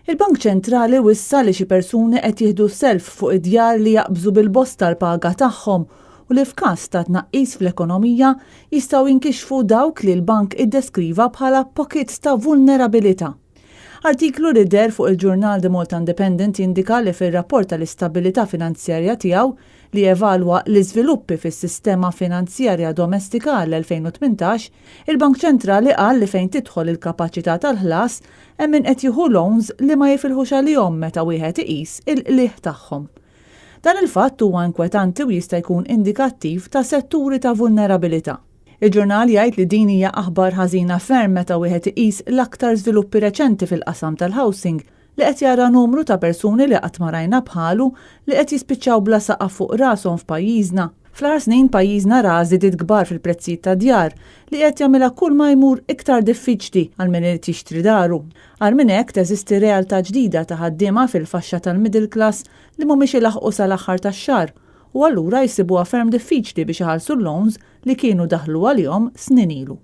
Il-Bank Ċentrali wissa li xi persuni qed jieħdu self fuq id-djar li jaqbżu bil-bosta l-paga tagħhom u li f'każ ta' tnaqqis fl-ekonomija jistgħu jinkixfu dawk li l-bank iddeskriva bħala pockets ta' vulnerabilità. Artiklu li deher fuq il-ġurnal The Malta Independent jindika li fir-rapport tal-istabilità finanzjarja tiegħu li jevalwa l-iżviluppi fis-sistema finanzjarja domestika għall-2018, il-Bank Ċentrali qal li fejn tidħol il-kapaċità tal-ħlas hemm min qed jieħu loans li ma jifilħux għalihom meta wieħed iqis il-qligħ tagħhom. Dan il-fatt huwa inkwetanti u jista' jkun indikattiv ta' setturi ta' vulnerabilità. Il-ġurnal jgħid li din hija aħbar ħażina ferm meta wieħed iqis l-aktar żviluppi reċenti fil-qasam tal-housing li qed jara numru ta' persuni li qatt ma rajna bħalu li qed jispiċċaw bla saqaf fuq rashom f'pajjiżna. Fl-aħħar snin pajjiżna ra żidiet kbar fil-prezzijiet ta' djar li qed jagħmilha kull ma jmur iktar diffiċli għal min irid jixtri daru. Agħar minn hekk teżisti realtà ġdida ta' ħaddiema fil-faxxa tal-middle class li mhumiex ilaħħqu sal-aħħar tax-xahar u allura jsibuha ferm diffiċli biex iħallsu l-loans li kienu daħlu għalihom snin ilu.